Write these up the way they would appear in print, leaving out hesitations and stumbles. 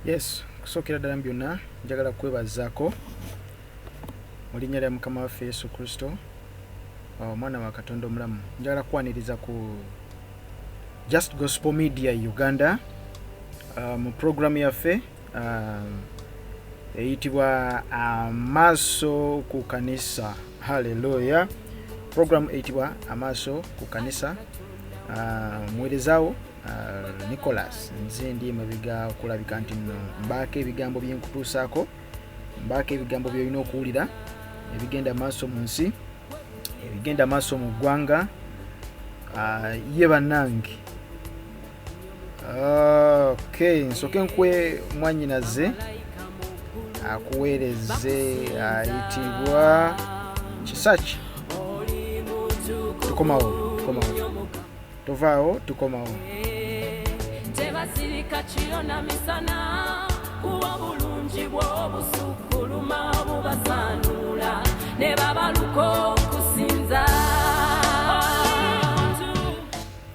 Yes, kusookera ddala mu byonna njagala kukwebazaako mu linnya lya Mukama waffe Yesu Kristo, omwana wa Katonda omulamu. Njagala kukwaniriza ku Just Gospel Media Uganda mu programu yaffe eyitibwa Amaaso ku Kanisa. Haleluya! Programu eyitibwa Amaaso ku Kanisa. Muweerezaawo Nicholas, nze ndi emabega okulabika nti nno mbaako ebigambo bye nkutuusaako, mbaako ebigambo by'olina okuwulira ebigenda maaso mu nsi, ebigenda maaso mu ggwanga. Ye bannange, okay, nsooke nkuwe mwannyinaze akuweereze ayitibwa Kisaki. Tukomawo, tukomawo, tovaawo, tukomawo. Tebasirika kiro na misana, kuba bulungi bw'obusukkuluma bubasaanula ne babaluka okusinza.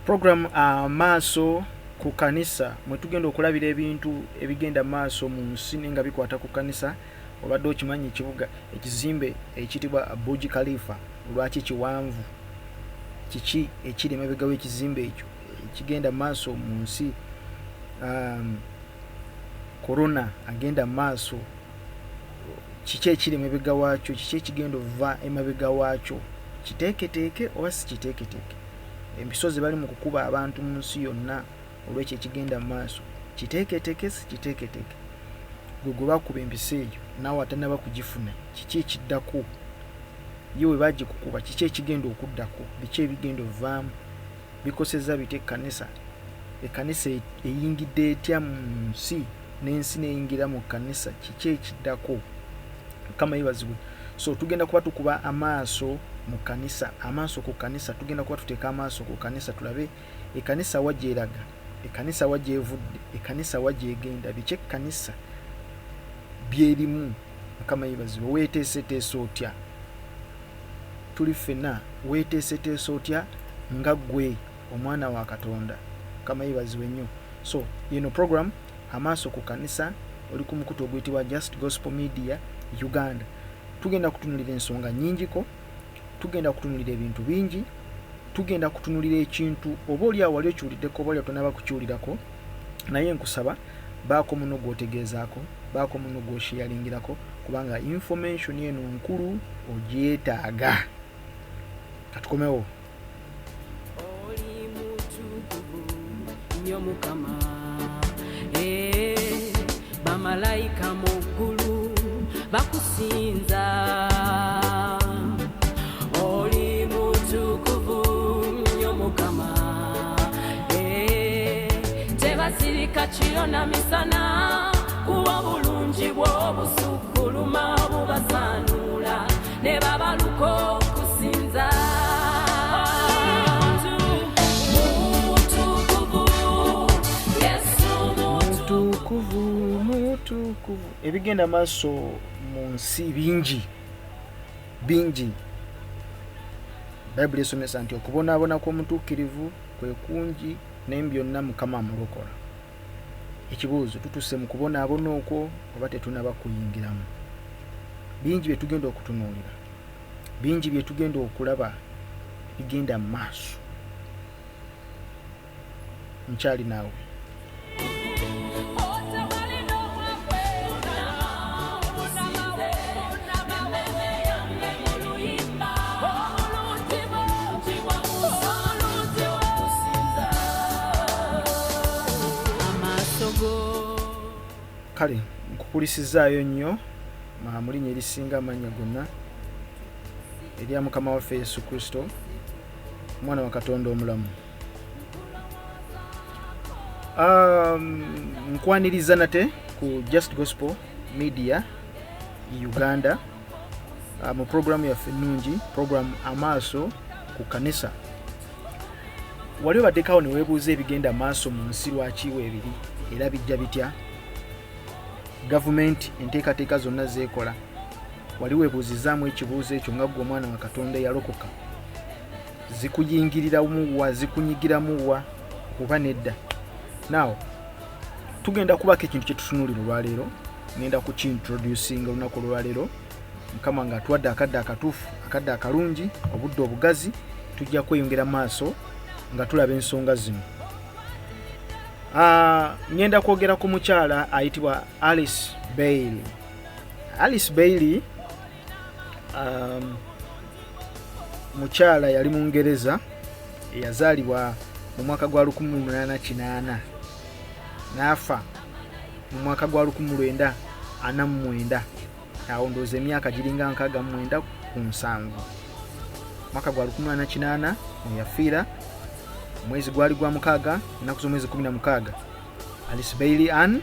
Program Amaaso ku Kanisa, mwe tugenda okulabira ebintu ebigenda maaso mu nsi naye nga bikwata ku kanisa. Obadde okimanyi ekibuga ekizimbe ekiyitibwa Burj Khalifa lwaki kiwanvu? Kiki ekiri emabega w'ekizimbe ekyo ekigenda maaso mu nsi? Corona agenda maaso, kiki ekiri emabega waakyo? Kiki ekigenda ova emabega waakyo? Kiteeketeeke oba si kiteeketeeke? Empiso ze bali mu kukuba abantu mu nsi yonna olw'ekyo ekigenda mu maaso, kiteeketeeke si kiteeketeeke? Gwe gwe bakuba empiso eyo naawe atannaba kugifuna, kiki ekiddako? Ye we bagikukuba, kiki ekigenda okuddako? Biki ebigenda ovaamu? Bikosezza bitya ekkanisa? Ekkanisa eyingidde etya mu nsi n'ensi n'eyingira mu kkanisa? Kiki ekiddako? Mukama yeebazibwe. So tugenda kuba tukuba amaaso mu kkanisa, amaaso ku kkanisa. Tugenda kuba tuteeka amaaso ku kkanisa, tulabe ekkanisa wa gy'eraga, ekkanisa wa gy'evudde, ekkanisa wa gy'egenda, biki ekkanisa by'erimu. Mukama yeebazibwe. Weeteeseteese otya? Tuli ffenna, weeteeseteese otya nga ggwe omwana wa Katonda? Mukama yeebazibwe nnyo. So yeno program Amaaso ku Kanisa, oli ku mukutu oguyitibwa Just Gospel Media Uganda. Tugenda kutunulira ensonga nnyingiko, tugenda kutunulira ebintu bingi, tugenda kutunulira ekintu oba oli awo wali okiwuliddeko oba oli awo tonaba kukiwulirako, naye nkusaba baako muno gw'otegeezaako, baako muno gw'osheyalingirako, kubanga information eno nkulu, ogyetaaga. Katukomewo. Oli mutukuvu nnyo Mukama, eh, bamalayika mu ggulu bakusinza. Oli mutukuvu nnyo Mukama, eh, tebasirika kiro na misana, kuba bulungi bw'obusukkuluma bubasaanula ne babaluka okusinza. Mutukuvu, Yesu mutukuvu, mutukuvu. Ebigenda maaso mu nsi bingi bingi. Bayibuli esomesa nti okubonaabona kw'omutuukirivu kwe kungi, naye mu byonna Mukama amulokola. Ekibuuzo, tutuuse mu kubonaabona okwo oba tetunaba kuyingiramu? Bingi bye tugenda okutunuulira, bingi bye tugenda okulaba bigenda mu maaso. Nkyali naawe. Kale nkukulisizaayo nnyo mu linnya erisinga amannya gonna erya Mukama waffe Yesu Kristo, omwana wa Katonda omulamu. Nkwaniriza nate ku Just Gospel Media Uganda, mu programu yaffe ennungi, programu Amaaso ku Kanisa. Wali obaddekawo ne weebuuza ebigenda maaso mu nsi lwaki weebiri era bijja bitya? Gavumenti enteekateeka zonna zeekola. Wali weebuuzizaamu ekibuuzo ekyo nga ggwe omwana wa Katonda eyalokoka? Zikuyingiriramu wa, zikunyigiramu wa oba nedda? Now Tugenda kubako ekintu kyetutunuulira olwaleero, ngenda kukiintroducinga olunaku olwaleero. Mukama nga atuwadde akadde akatuufu, akadde akalungi, obudde obugazi, tujja kweyongera maaso nga tulaba ensonga zino. Ngenda kwogera ku mukyala ayitibwa Alice Bailey. Alice Bailey mukyala yali Mungereza eyazaalibwa mu mwaka gwa 1880 n'afa mu mwaka gwa 1949. Awo ndowooza emyaka giringa 69 ku 70. Mwaka gwa 1880 mwe yafiira, omwezi gwali gwa 6, ennaku z'omwezi 16, Alice Bailey Ann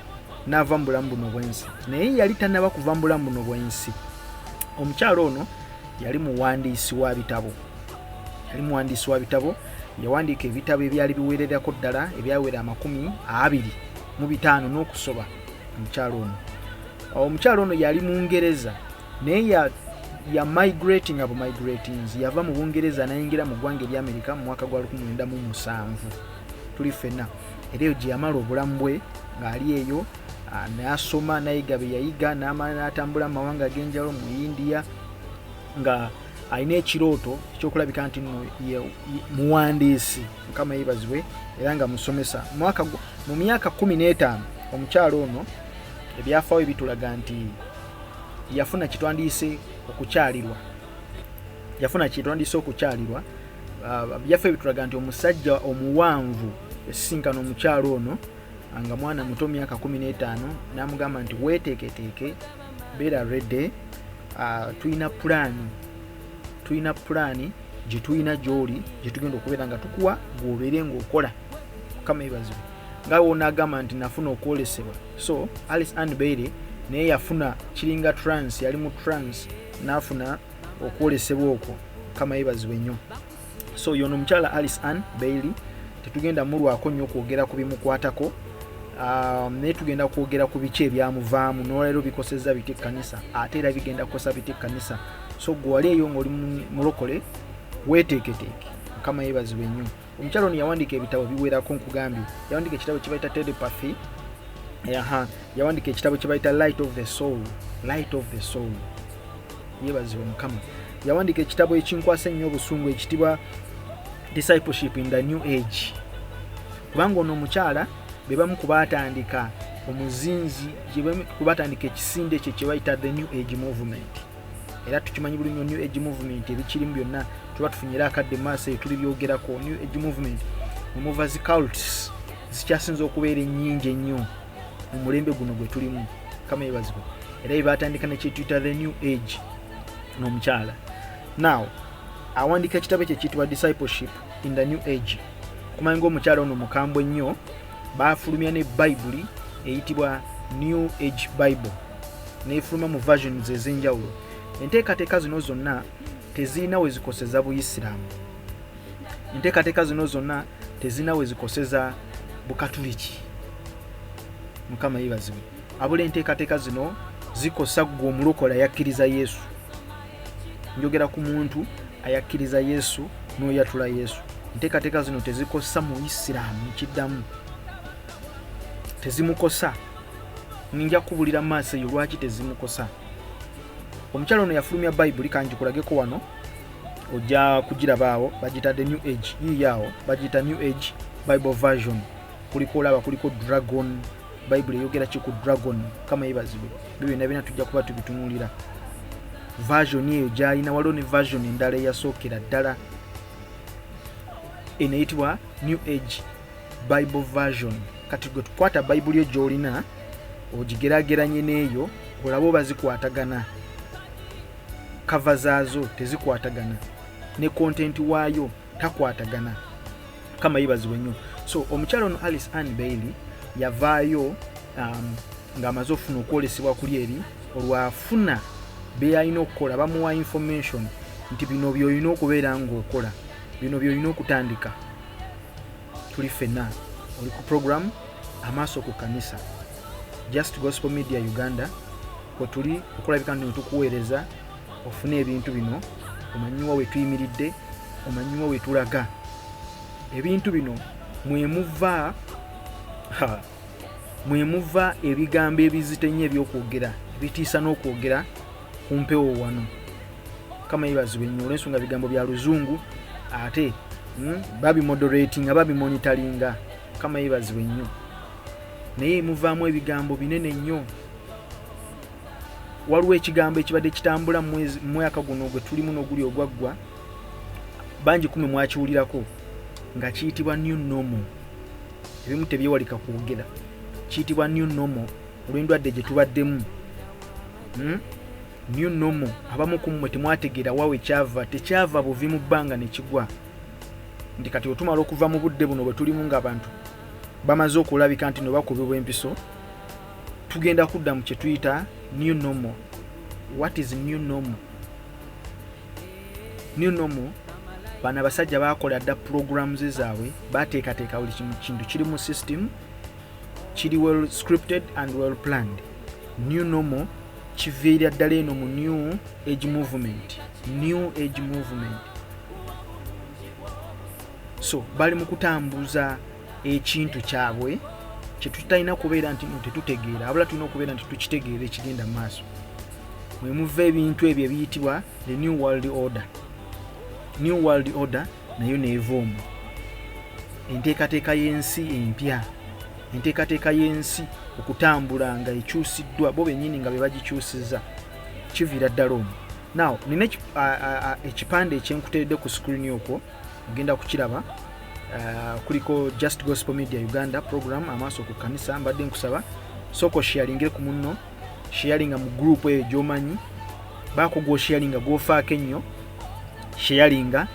n'ava mu bulamu buno bw'ensi. Naye yali tannaba kuva mu bulamu buno bw'ensi, omukyala ono yali muwandiisi wa bitabo. Yali muwandiisi wa bitabo, yawandiika ebitabo ebyali biwererako ddala, ebyawera 25 n'okusoba. Omukyala ono yali Mungereza, naye ya migrating abo migratings, yava mu Bungereza nayingira mu ggwanga ery'Amerika mu mwaka gwa 1907. Tuli ffenna? Era eyo gye yamala obulamu bwe ng'ali eyo, n'asoma, nayiga bye yayiga, n'amala n'atambula mu mawanga ag'enjawulo, mu India, nga alina ekirooto ekyokulabika nti nno muwandiisi. Mukama yeebazibwe. Era nga musomesa. Mu myaka 15 omukyalo ono, ebyafaayo bitulaga nti yafuna kitwandiise okukyalirwa. Yafuna kitwandiise okukyalirwa. Byaffe bitulaga nti omusajja omuwanvu yasisinkana omukyalo ono nga mwana muto, myaka 15, n'amugamba nti weeteeketeeke, beera ready, tulina pulaani, tulina pulaani gye tulina gy'oli, gye tugenda okubeera nga tukuwa gw'obeere ng'okola. Mukama yeebazibwe. Nga wonaagamba nti nafuna okwolesebwa, so Alice Ann Bailey naye yafuna kiringa trance, yali mu trance n'afuna okwolesebwa okwo. Mukama yeebazibwe nnyo. So yono omukyala Alice Ann Bailey tetugenda mulwako nnyo okwogera ku bimukwatako, naye tugenda kwogera ku biki ebyamuvaamu nolwaleero, bikosezza biti ekkanisa, ate era bigenda kukosa biti ekkanisa. So gwe wali eyo ng'oli mulokole, weeteeketeeke. Mukama yeebazibwe nnyo. Omukyala ono yawandiika ebitabo biwerako. Nkugambye, yawandiika ekitabo kye bayita Telepathy. Aha, yawandiika ekitabo kye bayita Light of the Soul, Light of the Soul. Yeebazibwe Mukama. Yawandiika ekitabo ekinkwasa ennyo obusungu ekitibwa Discipleship in the New Age, kubanga ono omukyala be bamu ku baatandika omuzinzi, ku baatandika ekisinde ekyo kye bayita the New Age Movement. Era tukimanyi bulungi New Age Movement ebikirimu byonna, tuba tufunyire akadde mu maaso eyo tuli byogerako. New Age Movement omuva zi cults zikyasinza okubeera ennyingi ennyo mu mulembe guno gwe tulimu. Kama yeebazibwe. Era bye batandika nekyetuyita the New Age n'omukyala. Now awandiika ekitabo ekyo ekiyitibwa Discipleship in the New Age. Kumanyi nga omukyala ono mukambwe nnyo, bafulumya ne Bayibuli eyitibwa New Age Bible, nefuluma mu versions ez'enjawulo. Enteekateeka zino zonna tezirina we zikoseza Buyisiraamu, enteekateeka zino zonna tezirina we zikoseza Bukatuliki. Mukama yeebazibwe. Abula enteekateeka zino zikosa ggwe omulokola ayakkiriza Yesu. Njogera ku muntu ayakkiriza Yesu n'oyatula Yesu. Enteekateeka zino tezikosa Muyisiraamu, nkiddamu, tezimukosa. Nja kubulira maaso eyo lwaki tezimukosa. Omukyala ono yafulumya Bayibuli, kangikulageko wano, ojja kugirabaawo, bagiyita the New Age. Yiiyaawo, bagiyita New Age Bible Version. Kuliko, olaba kuliko dragon. Bayibuli eyogera ki ku dragon? Kama yebazibwe. Byo byonna byonna tujja kuba tubitunuulira. Version eyo gyalina, waliwo ne version endala eyasookera ddala, eno eyitibwa New Age Bible Version. Kati gwe tukwata Bayibuli yo gy'olina ogigerageranye n'eyo, olabe oba zikwatagana. Cover zaazo tezikwatagana, ne content waayo takwatagana. Kama yebazibwe nnyo. So omukyala ono Alice Ann Bailey yavaayo ng'amaze okufuna okwolesebwa kuli eri, olwafuna byeyalina okukola, bamuwa information nti bino byolina okubeera ng'okola, bino byolina okutandika. Tuli ffenna? Oli ku program Amaaso ku Kanisa, Just Gospel Media Uganda, kwetuli okulabika nti netukuweereza ofune ebintu bino, omanyiwa we tuyimiridde, omanyiwa we tulaga. Ebintu bino mwemuva. Mwe muva ebigambo ebizito ennyo eby'okwogera, ebitiisa n'okwogera ku mpewo wano. Mukama yeebazibwe nnyo olw'ensonga bigambo bya luzungu ate babimoderatinga, babimonitaringa. Mukama yeebazibwe nnyo. Naye muvaamu ebigambo binene nnyo. Waliwo ekigambo ekibadde kitambula mu mwaka guno gwe tulimu n'oguli ogwaggwa, bangi kumi mwakiwulirako nga kiyitibwa new normal. Ebimu tebyewalika kwogera. Kiyitibwa new normal olw'endwadde gye tubaddemu. New normal, abamu ku mmwe temwategeera wa we kyava. Tekyava buvi mu bbanga ne kigwa nti kati otumala okuva mu budde buno bwe tulimu ng'abantu bamaze okulabika nti no bakubibwa empiso, tugenda kudda mu kye tuyita new normal. What is new normal? New normal, bano abasajja bakola dda programs zaabwe, bateekateeka buli kintu kiri mu system, kiri well scripted and well planned. New normal kiviira ddala eno mu new age movement. New age movement, so bali mu kutambuza ekintu kyabwe kyetutalina kubeera nti no tetutegeera, abula tulina okubeera nti tukitegeera ekigenda mu maaso. Mwe muva ebintu ebyo ebiyitibwa the new world order. New world order nayo neeva omwo, enteekateeka y'ensi empya, enteekateeka y'ensi okutambula nga ekyusiddwa bo bennyini nga be bagikyusiza, kiviira ddala omwo. Now nina ekipande ekyenkuteredde ku screen okwo, ogenda kukiraba. Kuliko Just Gospel Media Uganda program, Amaaso ku Kanisa. Mbadde nkusaba sooka osharingire ku munno, sharinga mu group eyo gy'omanyi, baako gw'osharinga gw'ofaako ennyo, sharinga,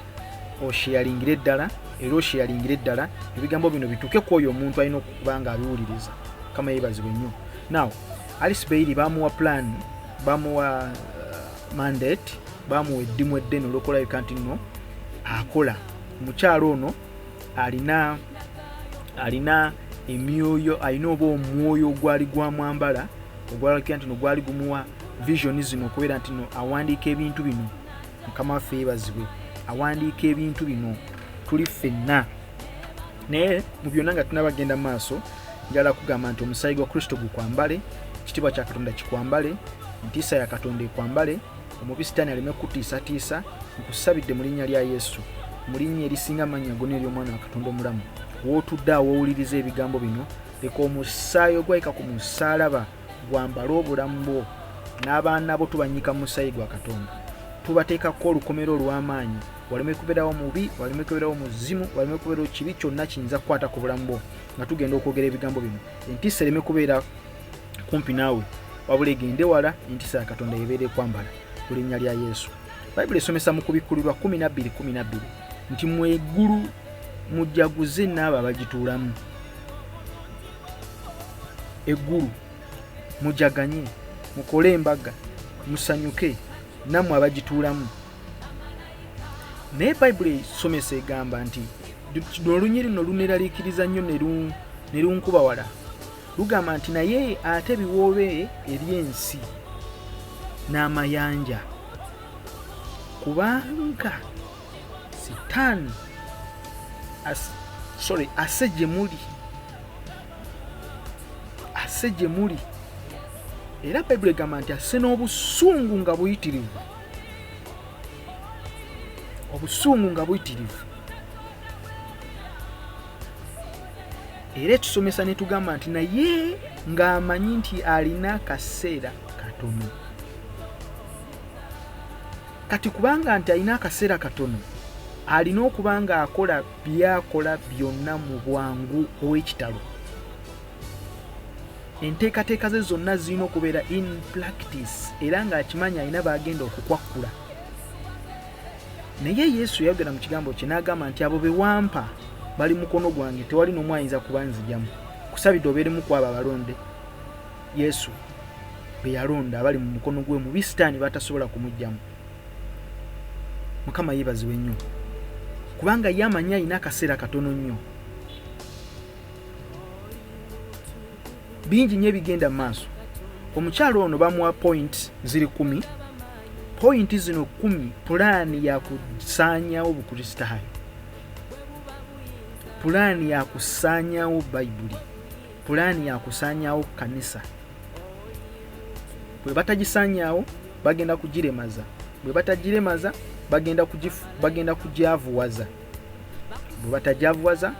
osharingire ddala era osharingire ddala ebigambo bino bituuke ku oyo omuntu alina okuba nga abiwuliriza. Kama yeebazibwe nnyo. Now Alice Bailey bamuwa plan, bamuwa mandate, bamuwa eddimu eddene olwokulabika nti nno akola. Omukyalo ono alina emyoyo, alina oba omwoyo ogwali gwamwambala ogwalabika nti no gwali gumuwa vision zino okubeera nti no awandiika ebintu bino. Mukama waffe yeebazibwe, awandiika ebintu bino tuli ffenna. Naye mu byonna nga tunabagenda maaso, njala kugamba nti omusaayi gwa Kristo gukwambale, ekitiibwa kya Katonda kikwambale, entiisa ya Katonda ekwambale, omubi Sitaani aleme kutiisatiisa. Nkusabidde mu linnya lya Yesu, mu linnya erisinga amannya gonna ery'Omwana wa Katonda omulamu. W'otudde awo owuliriza ebigambo bino, leka omusaayi ogwayika ku musaalaba gwambale obulamu bwo n'abaana bo. Tubanyika mu musaayi gwa Katonda, tubateekako olukomero olw'amaanyi, waleme kubeerawo mubi, waleme kubeerawo muzimu, waleme kubeerawo kibi kyonna kiyinza kukwata ku bulamu bwo. Nga tugenda okwogera ebigambo bino, entiisa ereme kubeera kumpi naawe, wabula egende wala. Entiisa ya Katonda yebeera ekwambala ku linnya lya Yesu. Bayibuli esomesa mu Kubikkulirwa 12:12 nti mu eggulu mujaguze n'abo abagituulamu. Eggulu mujaganye, mukole embaga, musanyuke nammwe abagituulamu. Naye Bayibuli esomesa egamba nti olunyiri luno luneeraliikiriza nnyo ne lunkuba wala. Lugamba nti naye ate biwoobe eri ensi n'amayanja, kubanga Sitaani sorry, asse gye muli, asse gye muli. Era Bayibuli egamba nti asse n'obusungu nga buyitirivu, obusungu nga buyitirivu. Era etusomesa ne tugamba nti naye ng'amanyi nti alina akaseera katono. Kati kubanga nti alina akaseera katono, alina okuba ng'akola byakola byonna mu bwangu ow'ekitalo. Enteekateeka ze zonna zirina okubeera in practice, era ng'akimanyi alina baagenda okukwakkula. Naye Yesu yayogera mu kigambo kye n'agamba nti abo be wampa bali mukono gwange, tewali n'omu ayinza kubanzijamu. Kusabidde obeeremu ku abo abalonde Yesu be yalonda, abali mu mukono gwe, mubi Sitaani batasobola kumuggyamu. Mukama yeebazibwe nnyo, kubanga ye amanyi alina akaseera katono nnyo. Bingi nnyo ebigenda mu maaso. Omukyalo ono bamuwa point ziri 10. Point zino 10, pulaani ya kusaanyawo Bukristaayo, pulaani ya kusaanyawo Bayibuli. Pulaani yakusaanyaawo kkanisa. Bwe batagisaanyaawo, bagenda kugiremaza. Bwe batagiremaza, bagenda kugyavuwaza. Bwe batagyavuwaza,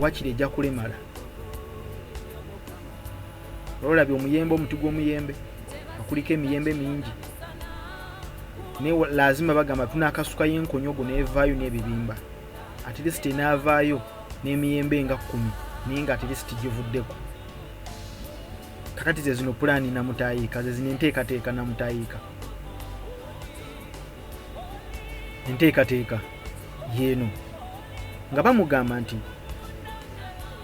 wakiri ejja kulemala. Olabye omuyembe, omuti gw'omuyembe nga kuliko emiyembe mingi, naye lazima bagamba tunaakasukayo enkonyogo n'evaayo n'ebibimba. At least enaavaayo n'emiyembe nga 10, naye nga at least givuddeko. Kakati ze zino pulaani namutayiika, ze zino enteekateeka namutayiika. Enteekateeka yeeno nga bamugamba nti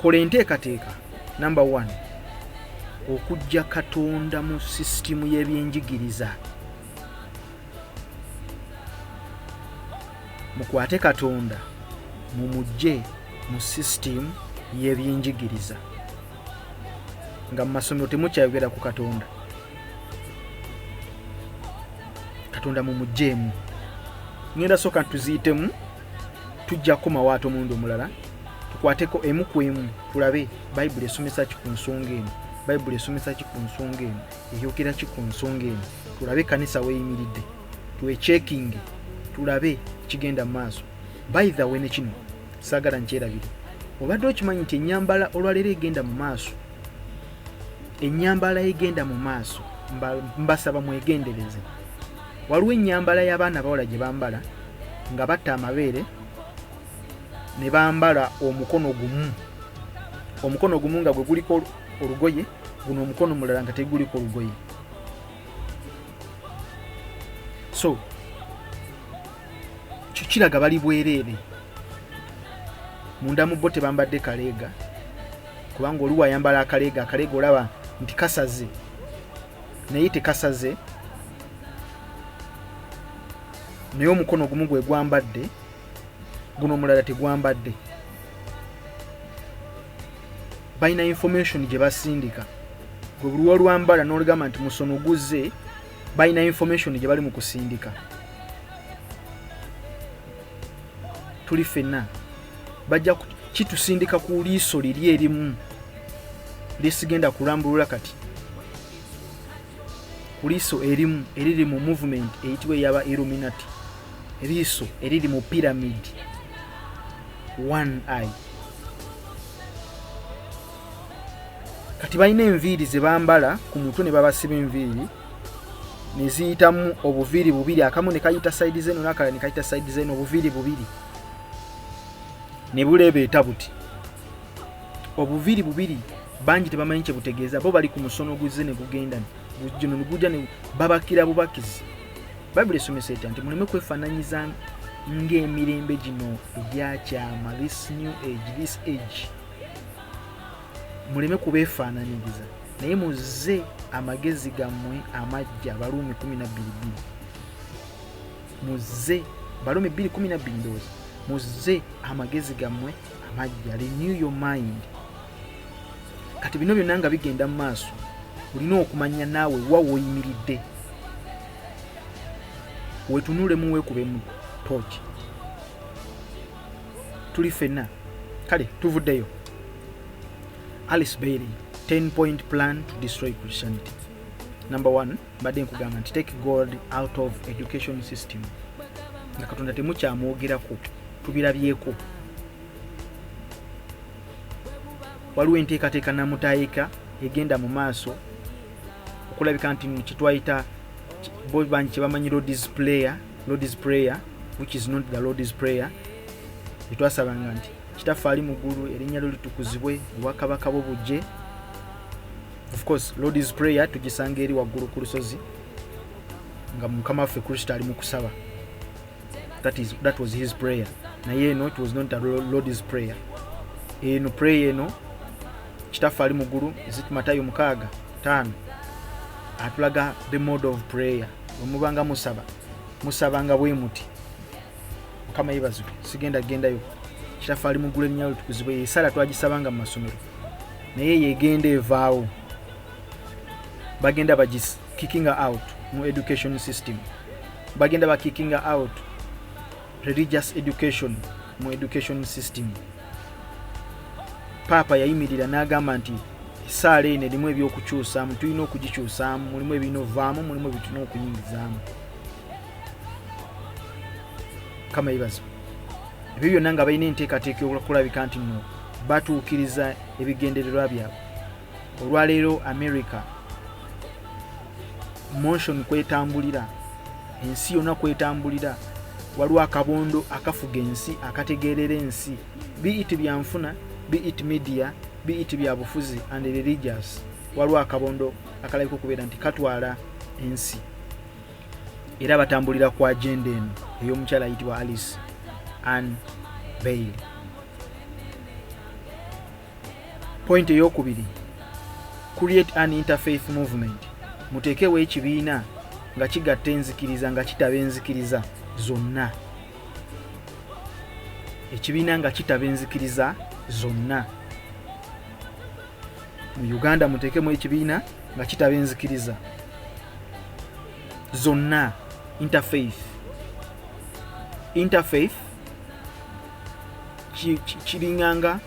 kola enteekateeka number 1, okujja Katonda mu sisitimu y'ebyenjigiriza. Mukwate Katonda mumujje mu sisitimu y'ebyenjigiriza, nga mu masomero temukyayogera ku Katonda. Katonda mumugjeemu. Ngenda sooka tuziyitemu, tujja kukomawo ate omulundi omulala tukwateko emu ku emu, tulabe Bayibuli esomesa ki ku nsonga eno, Bayibuli esomesa ki ku nsonga eno, eyogera ki ku nsonga eno, tulabe ekkanisa weeyimiridde, twecheckinge, tulabe kigenda mu maaso. By the way, ne kino saagala nkyerabire, obadde okimanyi nti ennyambala olwaleero egenda mu maaso, ennyambala egenda mu maaso, mbasaba mwegendereze. Waliwo ennyambala y'abaana abawala gye bambala nga batta amabeere ne bambala omukono gumu, omukono gumu nga gwe guliko olugoye, guno omukono mulala nga teguliko olugoye. So kyo kiraga bali bwereere munda mu bo, tebambadde kaleega, kubanga oli wayambala akaleega, akaleega olaba nti kasaze, naye tekasaze, naye omukono gumu gwe gwambadde, guno omulala tegwambadde. Balina information gye basindika. Gwe buli wolwambala n'olugamba nti musono guzze, balina information gye bali mu kusindika. Tuli ffenna bajja kitusindika ku liiso liri erimu lyesigenda kulambulula kati, ku liiso erimu eriri mu movement eyitibwa eyaba Illuminati, eriiso eriri mu pyramid, one eye. Kati balina enviiri ze bambala ku mutwe ne babasiba enviiri ne ziyitamu obuviiri bubiri, akamu ne kayita side zeno n'akalala ne kayita side zeno, obuviiri bubiri ne buleebeeta buti, obuviiri bubiri. Bangi tebamanyi kye butegeeza, bo bali ku musono guzze ne gugenda guno ne gujja ne babakira bubakizi. Bayibuli esomesa etya nti muleme kwefaananyiza ng'emirembe gino egyakyama, this new age, this age, muleme kubeefaananyiriza, naye muzze amagezi gammwe amajja. Baluumi 12:2, muzze Baluumi 2:12 ndowooza, muzze amagezi gammwe amajja, renew your mind. Kati bino byonna nga bigenda mu maaso, olina okumanya naawe wa woyimiridde, wetunulemu, weekube mu tooki. Tuli ffenna. Kale tuvuddeyo. Alice Bailey, 10 point plan to destroy Christianity. Number 1, mbadde nkugamba nti take God out of education system, nga Katonda temukyamwogerako. Tubirabyeko, waliwo enteekateeka namutaayika egenda mu maaso okulabika nti kitwayita bo bangi kyebamanyi Lord's Prayer, Lord's Prayer, which is not the Lord's Prayer etwasabanga nti Kitaffe ali mu ggulu, erinnya lyo litukuzibwe, obwakabaka bwo bujje. Of course, Lord's Prayer tugisanga eri waggulu ku lusozi nga Mukama waffe Kristo ali mu kusaba. That was his prayer. Naye eno, it was not a Lord's Prayer. Eno prayer eno, Kitaffe ali mu ggulu, ezit Matayo 6:5, atulaga the mode of prayer. Bwe mubanga musaba, musabanga bwe muti. Mukama yebazibwe, sigenda gendayo. Kitaffe ali mu ggulu, erinnya lyo litukuzibwe, esala twagisabanga mu masomero, naye yegenda evaawo, bagenda bagis kicking out mu education system, bagenda ba kicking out religious education mu education system. Paapa yayimirira n'agamba nti essaala eno erimu ebyokukyusaamu, tulina okugikyusaamu, mulimu ebirina ovaamu, mulimu ebitulina okuyingizaamu. Kama yebaza ebyo byonna nga balina enteekateeka okulabika nti nno batuukiriza ebigendererwa byabwe. Olwaleero America motion kwetambulira, ensi yonna kwetambulira, waliwo akabondo akafuga ensi, akategeerera ensi, be it byanfuna, be it media, be it byabufuzi and religious. Waliwo akabondo akalabika okubeera nti katwala ensi, era batambulira ku agenda eno ey'omukyala ayitibwa Alice Ann Bailey. Point eyokubiri, create an interfaith movement. Muteekewo ekibiina nga kigatta enzikiriza, nga kitaba enzikiriza zonna, ekibiina nga kitaba enzikiriza zonna mu Uganda. Muteekemu ekibiina nga kitaba enzikiriza zonna, interfaith. Interfaith kiringanga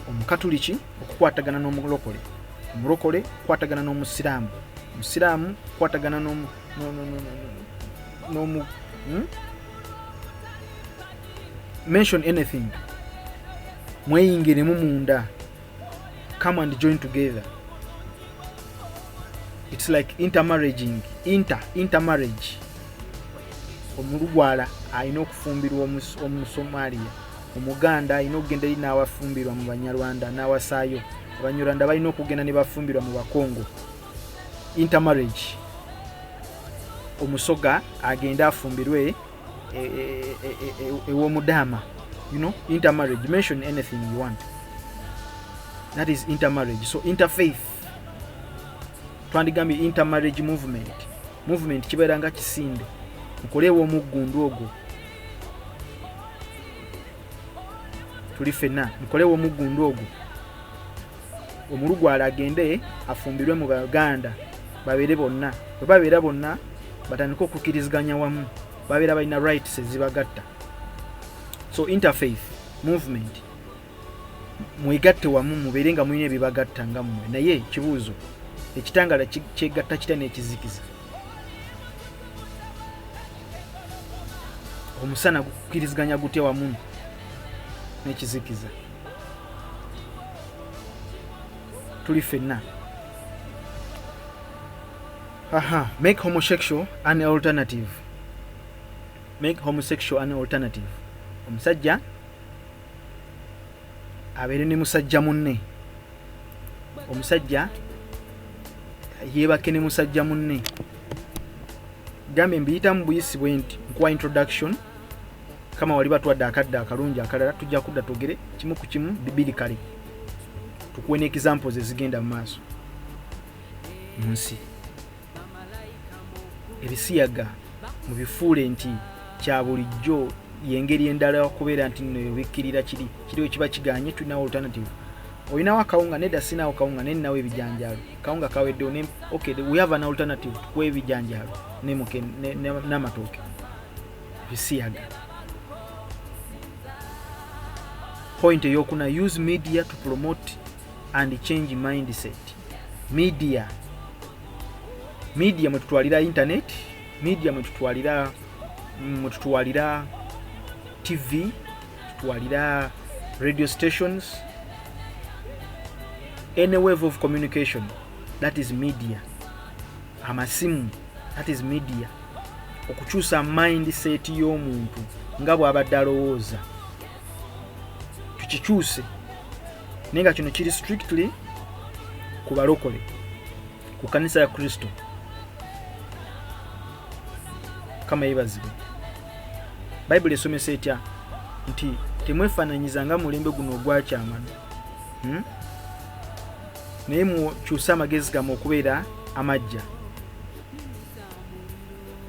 omukatuliki okukwatagana n'omulokole, omulokole okukwatagana n'omusiraamu, omusiraamu okukwatagana n'omu Mention anything, mweyingiremu munda, come and join together. It's like intermarriaging, intermarriage. Omulugwala alina okufumbirwa Omusomalia, Omuganda alina okugenda eri n'awafumbirwa mu Banyarwanda n'awasaayo, Abanyarwanda balina okugenda ne bafumbirwa mu Bakongo. Intermarriage. Omusoga agende afumbirwe ew'omudaama. Intermarriage. Mention anything you want, that is intermarriage. So interfaith, twandigambye intermarriage movement. Movement kibeera nga kisinde, mukoleewo omuggundu ogwo, tuli ffenna, mukoleewo omuggundu ogwo. Omulugwala agende afumbirwe mu Baganda, babeere bonna. Bwe babeera bonna, batandike okukkiriziganya wamu, babeera balina rights ezibagatta. So interfaith movement, mwegatte wamu, mubeere nga mulina ebibagatta nga mmwe. Naye kibuuzo, ekitangala kyegatta kitya n'ekizikiza? Omusana gukkiriziganya gutya wamu n'ekizikiza? Tuli ffenna. Aha, make homosexual an alternative. Make homosexual an alternative. Omusajja abeere ne musajja munne, omusajja yeebake ne musajja munne. Gambye mbiyitamu buyisi bwe nti nkuwa introduction. Kama wali batwadde akadde akalungi akalala, tujja kudda twogere kimu ku kimu bibiri, kale tukuwe ne examples ezigenda mu maaso mu nsi. Ebisiyaga mubifuule nti kya bulijjo, yengeri endala okubeera nti nno obikkirira kiri kiriwo kiba kiganye, tulinawo alternative. Olinawo akawunga? Nedda, sinawo kawunga, naye ninawo ebijanjaalo. Kawunga kaweddewo ne, okay, we have an alternative, tukuwa ebijanjaalo n'amatooke. Ebisiyaga. Point eyokuna, use media to promote and change mindset. Media, media mwetutwalira internet, media mwetutwalira TV, tutwalira radio stations, any wave of communication, that is media. Amasimu, that is media. Okukyusa mindset y'omuntu nga bw'abadde alowooza, tukikyuse. Naye nga kino kiri strictly ku balokole, ku kanisa ya Kristo. Kama yebazibwe. Bayibuli esomesa etya? Nti temwefaananyiza nga mulembe guno ogwakyamano, Naye mukyuse amagezi gammwe okubeera amajja,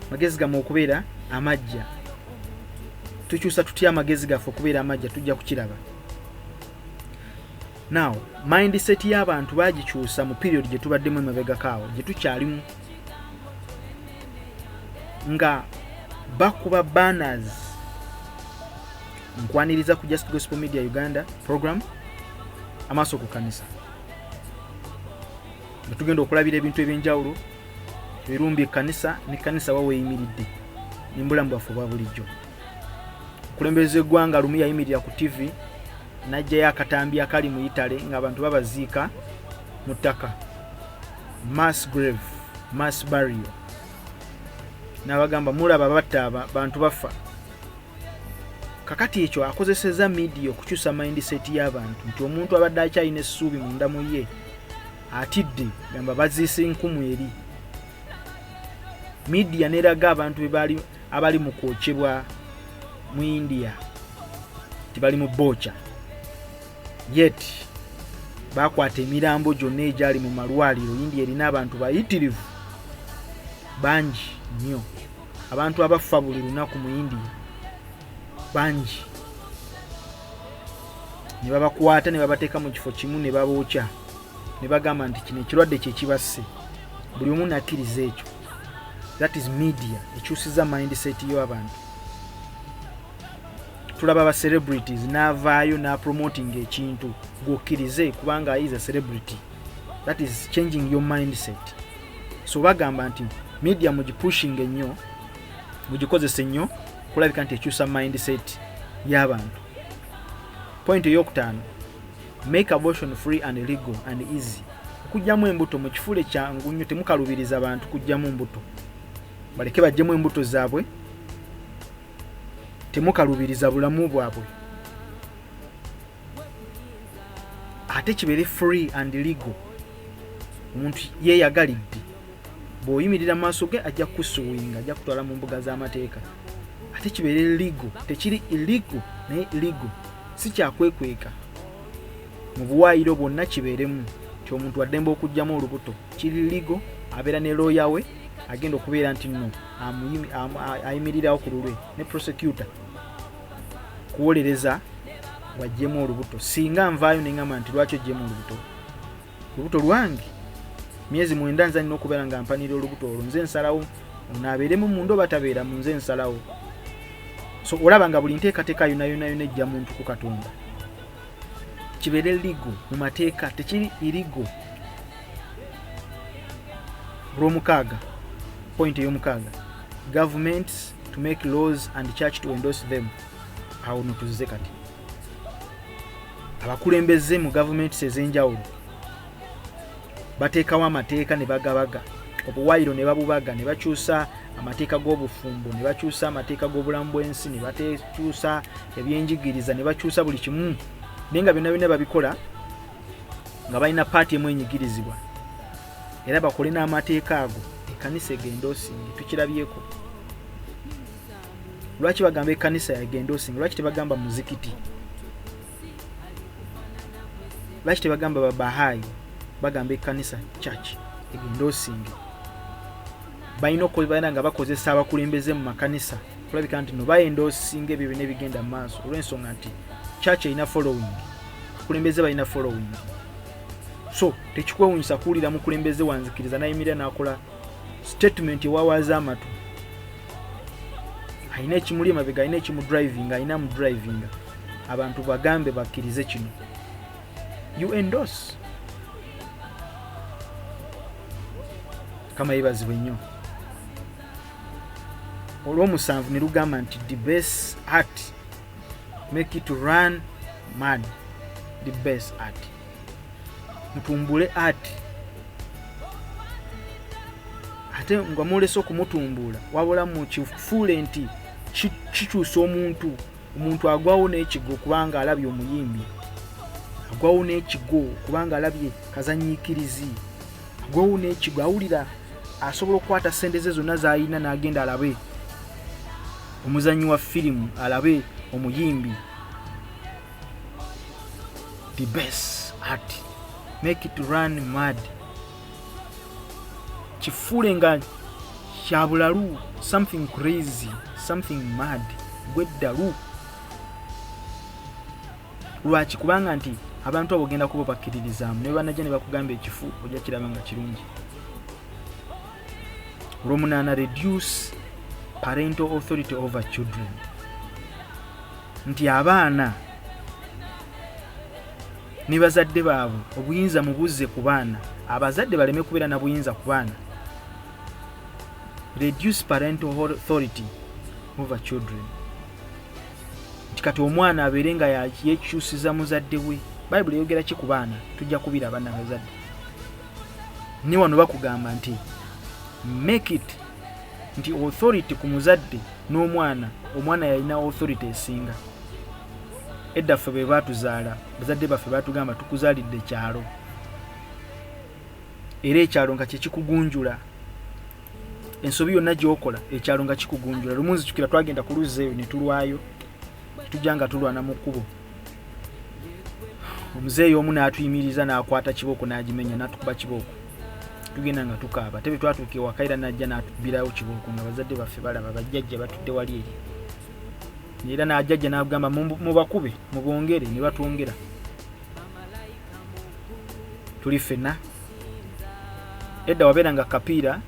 amagezi gammwe okubeera amajja. Tukyusa tutya amagezi gaffe okubeera amajja? Tujja kukiraba. Now, mindset y'abantu bagikyusa mu period gye tubaddemu emabegako awo, gye tukyalimu, nga bakuba banners. Nkwaniriza ku Just Gospel Media Uganda program. Amaaso ku kanisa, nga tugenda okulabira ebintu ebyenjawulo ebirumbye ekkanisa, nekkanisa wa weeyimiridde nembulamu bwaffe obwa bulijjo. Okulembeza eggwanga lumu yayimirira ku TV n'ajjayo akatambi akali mu Italy ng'abantu babaziika mu ttaka, mass grave, mass burial, n'abagamba, "Mulaba batta aba bantu bafa." Kakati ekyo akozeseza media okukyusa mindset y'abantu, nti omuntu abadde akyalina essuubi munda mu ye atidde, gamba baziise nkumu eri media neraga abantu bebaali abali mu kwokyebwa mu India tibali mu bookya, yet bakwata emirambo gyonna egyali mu malwaliro. India erina abantu bayitirivu bangi nnyo, abantu abafa buli lunaku mu India bangi, ne babakwata ne babateeka mu kifo kimu ne babookya ne bagamba nti kino ekirwadde kyekibasse. Buli omu nakkiriza ekyo. That is media ekyusiza mindset y'abantu. Tulaba ba celebrities n'avaayo n'apromoting ekintu, gwokkirize kubanga is a celebrity. That is changing your mindset. So bagamba nti media mugipushinga ennyo, mugikozesa ennyo kulabika nti ekyusa mindset y'abantu. Point eyokutaano, make abortion free and legal and easy. Okugyamu embuto mu kifuule kyangu nnyo, temukalubiriza bantu kugyamu mbuto, baleke baggyemu embuto zaabwe, temukalubiriza bulamu bwabwe, ate kibeere free and legal. Omuntu yeeyagalidde, bw'oyimirira mu maaso ge ajja kukusuwinga, ajja kutwala mu mbuga z'amateeka. Ate kibeere legal, tekiri illegal naye legal, si kyakwekweka mu buwaayiro bwonna, kibeeremu nti omuntu waddembe okugyamu olubuto, kiri legal, abeera ne looya we agenda okubeera nti nno ayimirirawo ku lulwe ne prosecutor kuwolereza waggyemu olubuto. Singa nvaayo neŋŋamba nti lwaki oggyemu olubuto, olubuto lwange myezi 9, nze nina okubeera nga mpanira olubuto olwo, nze nsalawo onaabeeremu munda oba tabeeramu, nze nsalawo. So olaba nga buli nteekateeka yonna yonna yonna ejja muntu ku Katonda. Kibeere legal mu mateeka, tekiri illegal. Olwomukaaga, point ey'omukaaga, governments to make laws and church to endorse them. Awo no tuzze kati abakulembeze mu gavumenti ez'enjawulo bateekawo amateeka ne bagabaga obuwaayiro ne babubaga, ne bakyusa amateeka g'obufumbo, ne bakyusa amateeka g'obulamu bw'ensi, ne bakyusa ebyenjigiriza, ne bakyusa buli kimu, naye nga byonna byonna babikola nga balina paati emu enyigirizibwa. Era bakole n'amateeka ago ekkanisa egenda osinge. Tukirabyeko, lwaki bagamba ekkanisa yagenda osinge? Lwaki tebagamba muzikiti? Lwaki tebagamba Babahaayi? Bagamba ekkanisa, church egenda osinge. Balina okubeera nga bakozesa abakulembeze mu makanisa kulabika nti no bayenda osinga ebyo byonna ebigenda mu maaso, olw'ensonga nti church erina following, abakulembeze balina following. So tekikwewunyisa kuwulira mukulembeze wanzikiriza nayimirira n'akola statement ewawaaza amatu. Alina ekimuli emabega, alina ekimudriving, alina mudrivinga abantu bagambe bakkirize kino. You endorse. Kama yebazibwe nnyo. Olw'omusanvu ne lugamba nti debase art, make it run mad. Debase art, mutumbule art, ate nga mwolese okumutumbuula, wabula mukifuule nti kikyusa omuntu. Omuntu agwawo n'ekigo kubanga alabye omuyimbi, agwawo n'ekigo kubanga alabye kazanyiikirizi, agwawo n'ekigo, awulira asobola okukwata sente ze zonna z'alina n'agenda alabe omuzanyi wa firimu, alabe omuyimbi. The best art, make it run mad, kifuule nga kyabulalu, something crazy, something mad, gweddalu. Lwaki? Kubanga nti abantu abo ogenda kuba bakkiririzaamu, ne banajja ne bakugamba ekifu, ojja kiraba nga kirungi. Olwomunaana, reduce parental authority over children, nti abaana Ne bazadde baabwe obuyinza mubuzze ku baana, abazadde baleme kubeera na buyinza ku baana. Reduce parental authority over children, nti kati omwana abeere nga yekyusiza muzadde we. Bayibuli eyogera ki ku baana? Tujja kubiraba n'abazadde. Ne wano bakugamba nti make it nti authority ku muzadde n'omwana, omwana yalina authority esinga. Edda ffe bwe baatuzaala, bazadde baffe batugamba, "Tukuzaalidde kyalo," era ekyalo nga kyekikugunjula. Ensobi yonna gyokola, ekyalo nga kikugunjula. Lumu nzijukira twagenda ku luzzi eyo ne tulwayo, tujja nga tulwana mu kkubo, omuzeeyi omu n'atuyimiriza, n'akwata kibooko n'agimenya, n'atukuba kibooko. Tugenda nga tukaaba, tebe twatuuka ewaka era najja n'atubbirawo kibooko nga bazadde baffe balaba, bajjajja batudde wali eri. Era n'ajjajja n'agamba, "Mubakube, mubongere." Ne batwongera. Tuli ffenna. Edda wabeera nga kapiira,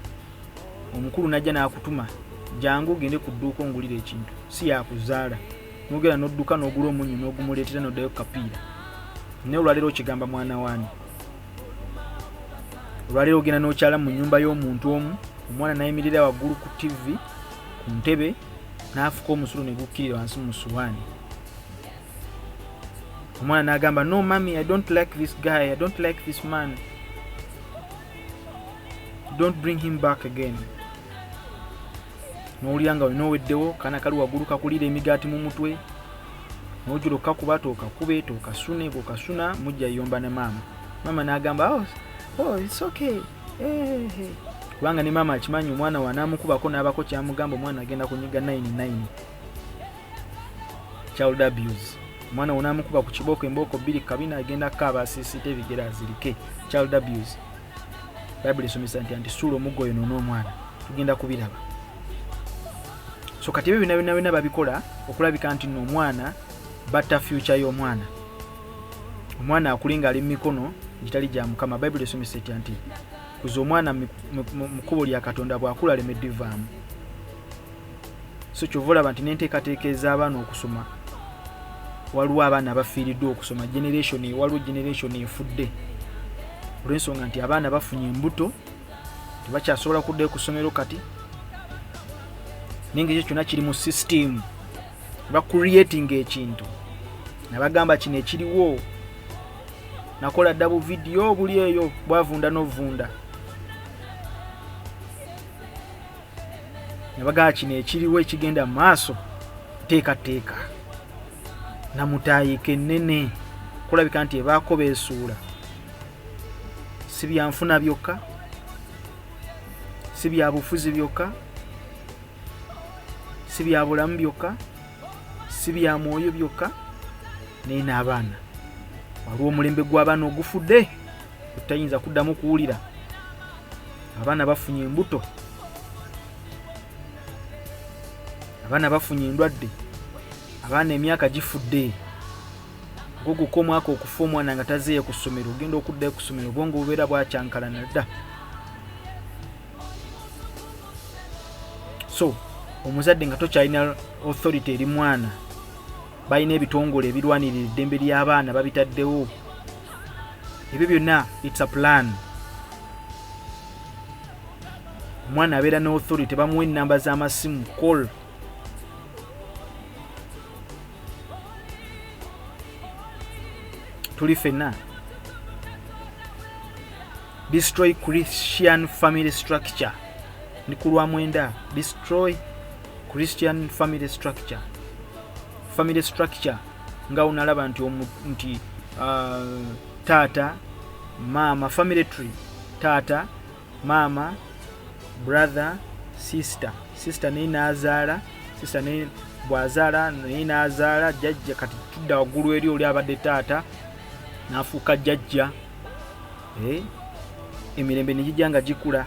omukulu najja n'akutuma, "Jangu ogende ku dduuka ongulira ekintu." Si yakuzaala, nogenda n'odduka n'ogula omunnyo n'ogumuleetera, n'oddayo kapiira. Naye olwaleero okigamba mwana waani? Olwaleero ogenda n'okyala mu nnyumba y'omuntu omu, omwana nayimirira waggulu ku TV ku ntebe, n'afuka omusulo ne gukkirira wansi mu suwaani. Omwana n'agamba, "No mummy, I don't like this guy, I don't like this man, don't bring him back again." N'owulira nga olina oweddewo. Kaana kali waggulu kakulira emigaati mu mutwe, n'ojula okakuba, tookakube, tookasune, bw'okasuna mujja yomba ne maama. Maama n'agamba, Oh, it's okay." Hey, hey. Kubanga ne maama akimanyi, omwana wanaamukubako n'abako kyamugamba, omwana agenda kunyiga 99. Child abuse. Omwana wonaamukuba ku kibooko, embooko bbiri kabina, agenda kukaaba, asiisite ebigere, azirike. Child abuse. Bayibuli esomesa nti anti suula omuggo oyo noona omwana. Tugenda kubiraba. So kati ebyo byonna byonna byonna babikola okulabika nti nno omwana batta future y'omwana, omwana akule nga ali mu mikono gitali gya Mukama. Bayibuli esomesa etya? Nti kuza omwana mu kkubo lya Katonda, bw'akula aleme ddivaamu. So kyova olaba nti n'enteekateeka ez'abaana okusoma, waliwo abaana abafiiriddwa okusoma, generation, waliwo generation efudde olw'ensonga nti abaana bafunye embuto, tebakyasobola kuddayo ku ssomero kati. Naye nga ekyo kyonna kiri mu system, bacreating ekintu nabagamba kino ekiriwo. Nakola dda bu video buli eyo bwavunda n'ovunda, nabagamba kino ekiriwo ekigenda mu maaso, teekateeka namutaayiika ennene kulabika nti ebaako beesuula. Si byanfuna byokka, si bya bufuzi byokka, si bya bulamu byokka, si bya mwoyo byokka, naye n'abaana. Waliwo omulembe gw'abaana ogufudde otayinza kuddamu kuwulira. Abaana bafunye embuto, abaana bafunye endwadde, abaana emyaka gifudde. Gwoguka omwaka okufa, omwana nga tazeeyo ku ssomero, ogenda okuddayo ku ssomero, obwongo bubeera bwakyankalana dda. So omuzadde nga tokyalina authority eri mwana, balina ebitongole ebirwanirira eddembe ly'abaana babitaddewo. Ebyo byonna it's a plan. Omwana abeera ne authority, bamuwa enamba z'amasimu, call. Tuli ffenna. Destroy Christian family structure ni ku lwa mwenda. Destroy Christian family structure. Family structure nga onalaba nti, nti taata, maama, family tree, taata, maama, brother, sister, sister naye nazaala, sister naye bw'azaala naye nazaala jjajja. Kati tudda waggulu eri, oli abadde taata n'afuuka jjajja, eh, emirembe ne gijja nga gikula.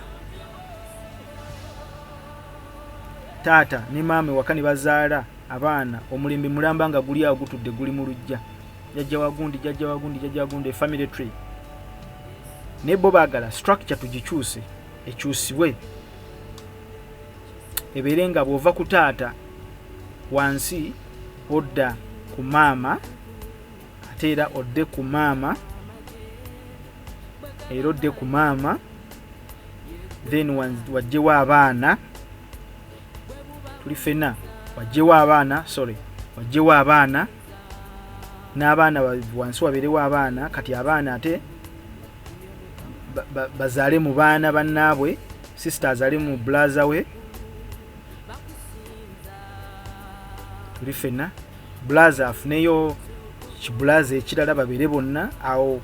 Taata ne maama ewaka ne bazaala abaana, omulembe mulamba nga guli awo gutudde guli mu luggya, jjajja wa gundi, jjajja wa gundi, jjajja wa gundi, family tree. Naye bo baagala structure tugikyuse, ekyusibwe ebeere nga bw'ova ku taata wansi odda ku maama, ate Ate era odde ku maama, era odde ku maama, then wajjewo abaana. Tuli fenna, wajjewo abaana, sorry, wajjewo abaana n'abaana wansi wabeerewo abaana. Kati abaana ate bazaale mu baana bannaabwe, sister azaale mu brother we. Tuli fenna, brother afuneyo kibulaza ekirala, babeere bonna awo,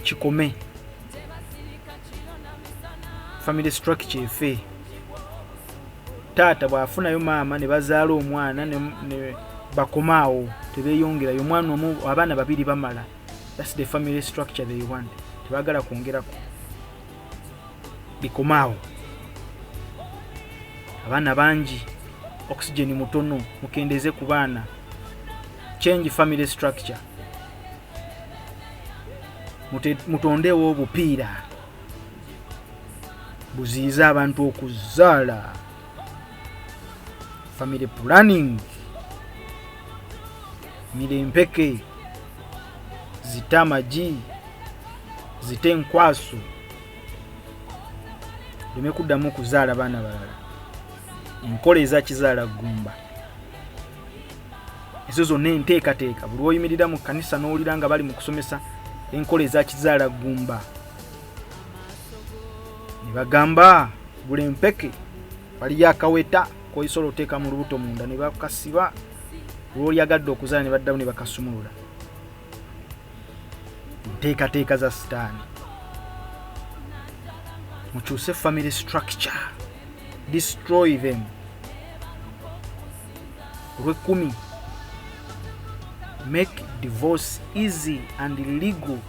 kikome. Family structure efe. Taata bw'afunayo maama ne bazaala omwana ne bakomaawo, tebeeyongerayo. Omwana omu, abaana babiri bamala. That's the family structure they want. Tebaagala kwongerako, bikomaawo. Abaana bangi, oxygen mutono, mukendeze ku baana. Change family structure. Mutondewo obupiira buziyize abantu okuzaala, family planning. Mira empeke, zite amagi, zite enkwaso, leme kuddamu kuzaala baana balala. Enkola ezakizaala ggumba, ezo zonna enteekateeka. Buli lwoyimirira mu kkanisa n'owulira nga bali mu kusomesa enkola ezakizaala ggumba, ne bagamba gula empeke, waliyo akaweta koyisobola oteeka mu lubuto munda ne bakasiba, lwolyagadde okuzaala ne baddamu ne bakasumulula. Nteekateeka za Sitaani. Mukyuse family structure, destroy them. Olwekumi, make divorce easy and legal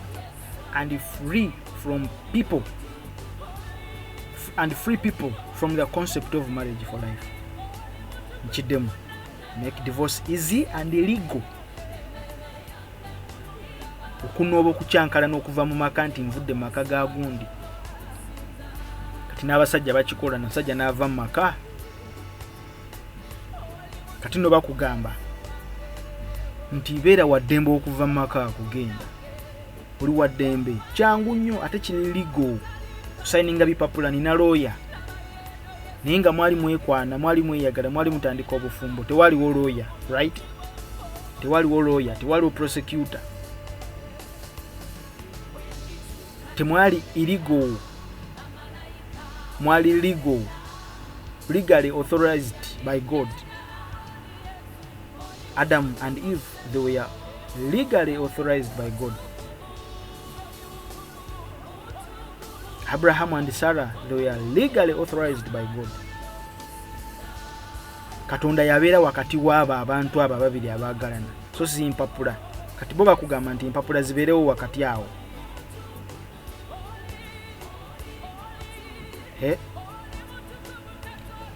and free from people and free people from the concept of marriage for life. Nkiddemu, make divorce easy and legal. Okunooba, okukyankala n'okuva mu maka nti nvudde mu maka ga gundi. Kati n'abasajja bakikola, nasajja n'ava mu maka. Kati no bakugamba nti beera waddembe okuva mu maka akugenda, oli waddembe, kyangu nnyo ate kiri legal kusayininga bipapula, nina looya. Naye nga mwali mwekwana, mwali mweyagala, mwali mutandika obufumbo, tewaliwo looya, right? Tewaliwo looya, tewaliwo prosecutor, temwali illegal, mwali legal, legally authorized by God. Adam and Eve, they were legally authorized by God. Abraham and Sarah, they were legally authorized by God. Katonda yabeera wakati waabo abantu abo ababiri abaagalana, so si mpapula. Kati bo bakugamba nti empapula zibeerewo wakati awo.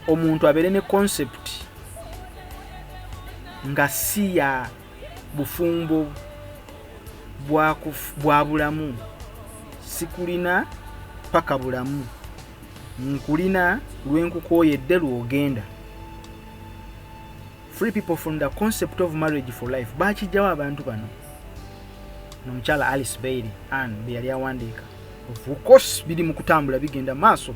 Omuntu abeere ne concept nga si ya bufumbo bwa bulamu. Sikulina paka bulamu, nkulina lwenkukooyedde lwogenda. Free people from the concept of marriage for life. Bakijjawo abantu bano nomukyala Alice Bailey Ann bye yali awandiika. Of course biri mu kutambula, bigenda maaso.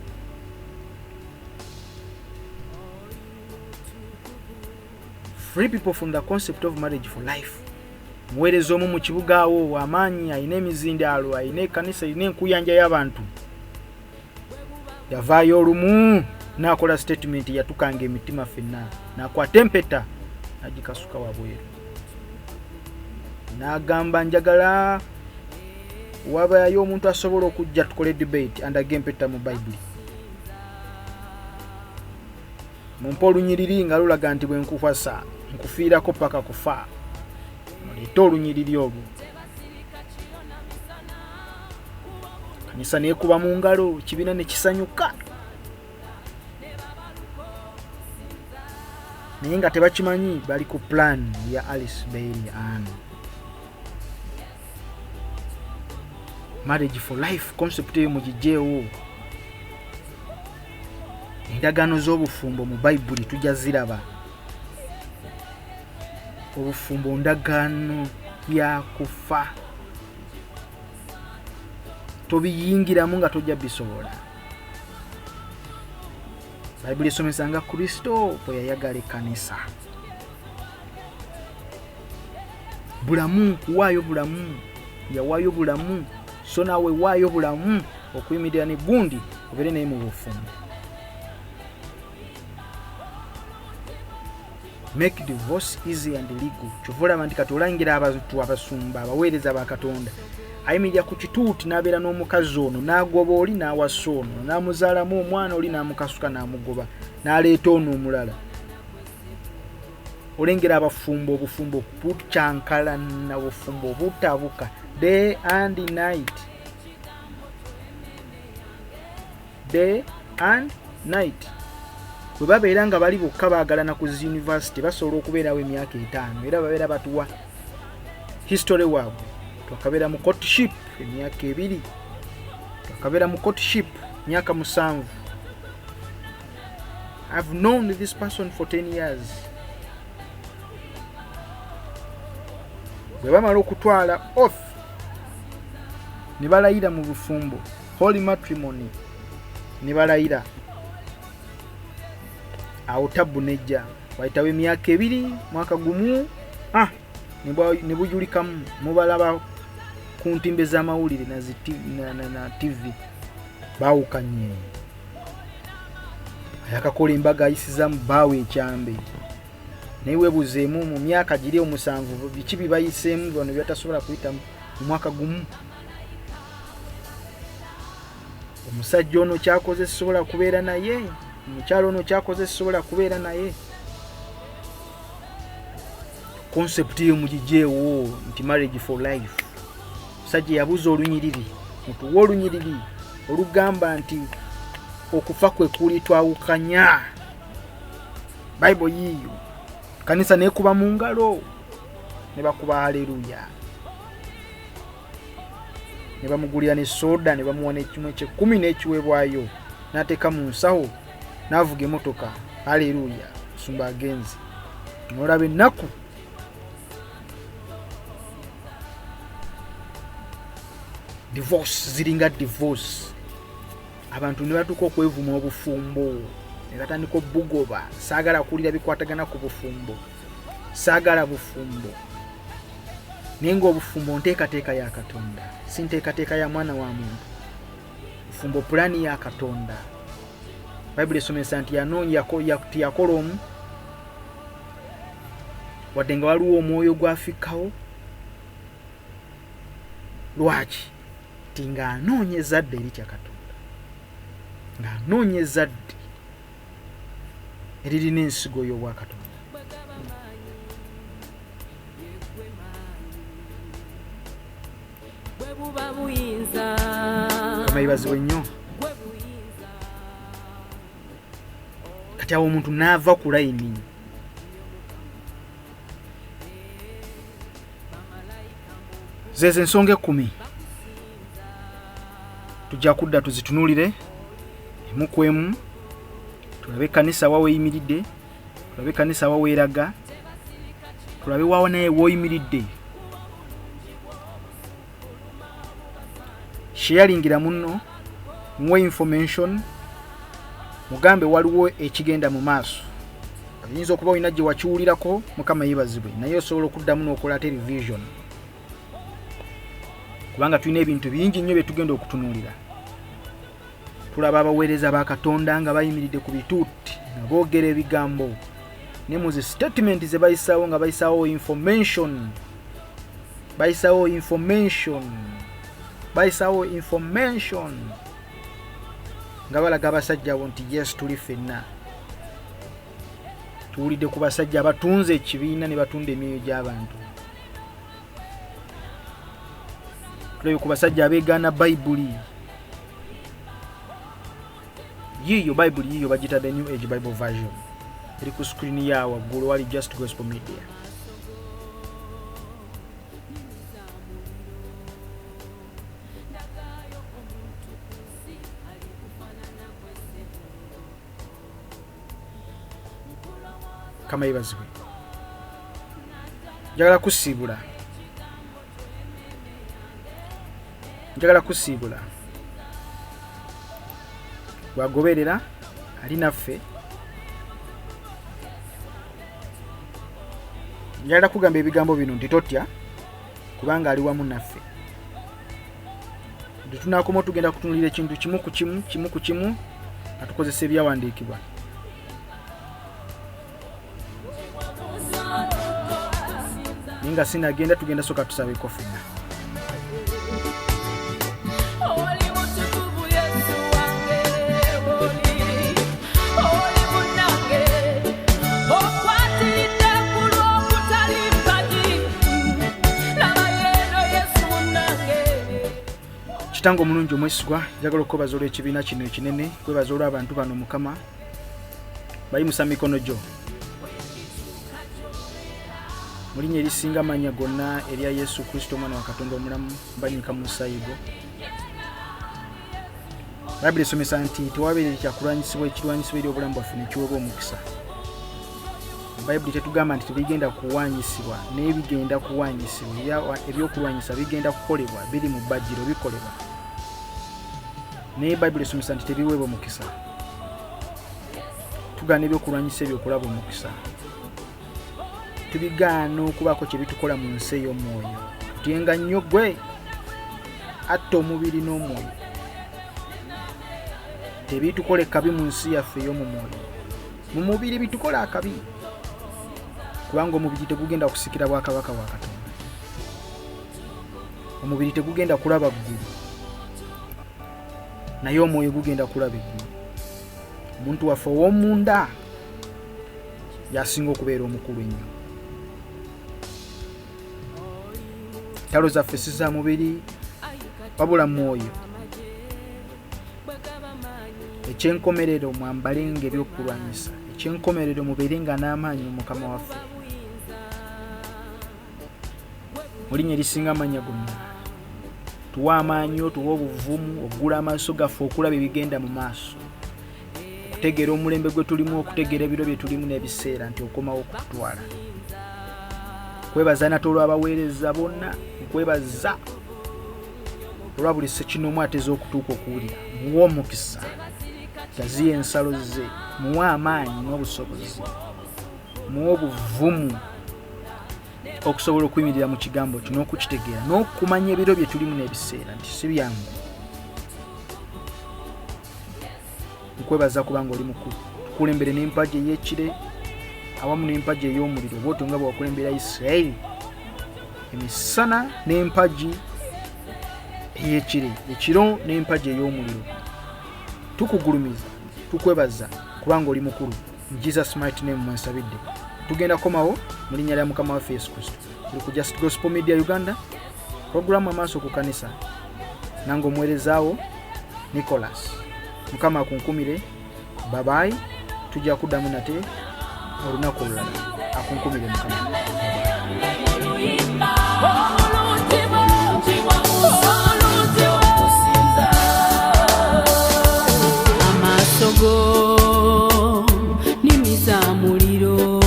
Free people from the concept of marriage for life. Muweereza omu mu kibuga awo amaanyi, alina emizindaalo, alina ekkanisa, alina enkuyanja y'abantu, yavaayo olumu n'akola statement yatukanga emitima ffenna, n'akwata empeta n'agikasuka wabweru, n'agamba, "Njagala wabayo omuntu asobola okujja tukole debate, andage empeta mu Bayibuli, mumpe olunyiriri nga lulaga nti bwe nkukwasa nkufiirako paka kufa. Muleete olunyiriri olwo." Kanisa neekuba mu ngalo, kibiina ne kisanyuka, naye nga tebakimanyi bali ku plan ya Alice Bailey Ann. Marriage for life concept eyo mugijjeewo. Endagaano z'obufumbo mu Bayibuli tujja ziraba. Obufumbo ndagaano Ojja kufa. Tobiyingiramu nga tojja bisobola. Bayibuli esomesa nga Kristo bwe yayagala ekkanisa. Bulamu, kuwaayo bulamu, yawaayo bulamu, so naawe waayo bulamu okuyimirira ne gundi obeere naye mu bufumbo. Make divorce easy and legal. Kyova olaba nti kati olangira abantu abasumba abaweereza ba Katonda ayimirira ku kituuti n'abeera n'omukazi ono n'agoba oli n'awasa ono n'amuzaalamu omwana oli n'amukasuka n'amugoba n'aleeta ono omulala. Olengera abafumbo obufumbo bukyankalana, obufumbo butabuka day and night, day and night. Bwe babeera nga bali bokka baagalana ku zi university basobola okubeerawo emyaka 5 era babeera batuwa history waabwe. Twakabeera mu courtship emyaka 2, twakabeera mu courtship myaka 7. I've known this person for 10 years. Bwe bamala okutwala oath ne balayira mu bufumbo, holy matrimony, ne balayira, awo tabbu nejja. Wayitawo emyaka 2, mwaka 1, ne bujulikamu. Mubalaba ku ntimbe z'amawulire na TV baawukanye. Ayakakola embaga ayisizaamu bbaawe ekyambe, naye weebuzeemu mu myaka giri 7 biki bibayiseemu bano byatasobola kuyitamu mu mwaka 1. Omusajja ono kyakoze sisobola kubeera naye, omukyala ono kyakoze sisobola kubeera naye. Concept eyo mugiggyeewo nti marriage for life. Omusajja yabuuza olunyiriri, mutuwe olunyiriri olugamba nti okufa kwe kuli twawukanya. Bible yiiyo, kanisa neekuba mu ngalo ne bakuba haleluya, ne bamugulira ne soda ne bamuwa n'ekimu eky'ekkumi n'ekiweebwayo n'ateeka mu nsawo n'avuga emmotoka. Haleluya, musumba agenze. N'olaba ennaku. Divorce ziringa divorce. Abantu ne batuuka okwevuma obufumbo ne batandika obugoba. Saagala kuwulira bikwatagana ku bufumbo, saagala bufumbo. Naye ng'obufumbo nteekateeka ya Katonda, si nteekateeka ya mwana wa muntu. Bufumbo pulaani ya Katonda. Bayibuli esomesa nti tiyakola omu, wadde nga waliwo omwoyo gwafikkawo. Lwaki? Ti ng'anoonya ezzadde eritya Katonda, ng'anoonya ezzadde eririna ensigo y'obwakatonda. Mukama yeebazibwe nnyo. Kati awo omuntu n'ava ku layini. Zezo ensonga 10 tujja kudda tuzitunuulire emu ku emu, tulabe ekkanisa wa weeyimiridde, tulabe ekkanisa wa weeraga, tulabe wa naye w'oyimiridde. Sharingira munno, muwe information, mugambe waliwo ekigenda mu maaso. Oyinza okuba olina gye wakiwulirako, Mukama yeebazibwe, naye osobola okuddamu n'okola television, kubanga tulina ebintu bingi nnyo bye tugenda okutunuulira. Tulaba abaweereza ba Katonda nga bayimiridde ku bituuti nga boogera ebigambo, ne mu zi statement ze bayisaawo nga bayisaawo information, bayisaawo information, bayisaawo information, nga balaga abasajja abo nti yes tuli ffenna. Tuwulidde ku basajja abatunze ekibiina ne batunda emyoyo gy'abantu. Tulabye ku basajja abeegaana Bayibuli. Yiiyo Bayibuli yiiyo bagiyita the New Age Bible Version, eri ku screen ya waggulu wali Just Gospel Media. Mukama yeebazibwe. Njagala kusiibula. Njagala kusiibula bwagoberera ali naffe. Njagala kugamba ebigambo bino nti totya, kubanga ali wamu naffe. Tunaakoma tugenda kutunulira ekintu kimu ku kimu, kimu ku kimu, nga tukozesa ebyawandiikibwa. Naye nga sinagenda, tugenda soka tusabeko ffenna. Kitange omulungi omwesigwa, njagala okwebaza olw'ekibiina kino ekinene, kwebaza olw'abantu bano. Mukama, bayimusa mikono gyo mu linnya erisinga amannya gonna erya Yesu Kristo, omwana wa Katonda omulamu. Mbanyika mu musaayi gwo. Bayibuli esomesa nti tewabeere kyakulwanyisibwa ekirwanyisibwa eri obulamu bwaffe nekiweebwa omukisa. Bayibuli tetugamba nti tebigenda kuwanyisibwa, naye bigenda kuwanyisibwa. Ebyokulwanyisa bigenda kukolebwa, biri mu bbajjiro, bikolebwa, naye Bayibuli esomesa nti tebiweebwa omukisa. Tugaana ebyokulwanyisa ebyo okulaba omukisa, tubigaana okubaako kye bitukola mu nsi ey'omwoyo. Tutyenga nnyo gwe atta omubiri n'omwoyo, tebitukole kabi mu nsi yaffe ey'omu mwoyo. Mu mubiri bitukole akabi, kubanga omubiri tegugenda kusikira bwakabaka bwa Katonda, omubiri tegugenda kulaba ggulu, naye omwoyo gugenda kulaba eggulu. Omuntu waffe ow'omunda yasinga okubeera omukulu ennyo. Ntalo zaffe si za mubiri wabula mwoyo. Ekyenkomerero, mwambalenga ebyokulwanyisa. Ekyenkomerero, mubeerenga n'amaanyi mu Mukama waffe. Mu linnya erisinga amannya gonna, tuwe amaanyi, otuwe obuvumu oggula amaaso gaffe okulaba ebigenda mu maaso, okutegeera omulembe gwe tulimu, okutegeera ebiro bye tulimu n'ebiseera nti okomawo okututwala. Kwebaza nate olw'abaweereza bonna, nkwebaza olwa buli ssekinoomu ateze okutuuka okuwulira. Muwe omukisa, gaziya ensalo ze, muwe amaanyi n'obusobozi, muwe obuvumu okusobola okuyimirira mu kigambo kyo n'okukitegeera n'okumanya ebiro bye tulimu n'ebiseera nti si byangu. Nkwebaza kubanga oli mukulu. Tukulembere n'empagi ey'ekire awamu n'empagi ey'omuliro, bwotyo nga bwewakulembera Isirayiri emisana n'empagi ey'ekire, ekiro n'empagi ey'omuliro. Tukugulumiza, tukwebaza kubanga oli mukulu. In Jesus mighty name mwensabidde. Tugenda komawo mu linnya lya Mukama waffe Yesu Kristo. Tuli ku Just Gospel Media Uganda, programu Amaaso ku Kanisa, nange omuweerezaawo Nicholas. Mukama akunkumire. Babayi, tujja kuddamu nate olunaku olulala. Akunkumire Mukama. Amaaso go nnimi za muliro,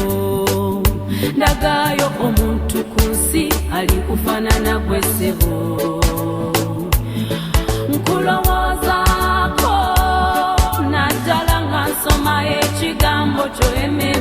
ndagayo omuntu ku nsi alikufaanana gwe ssebo. Nkulowoozaako naddala nga nsoma ekigambo kyo. Emmere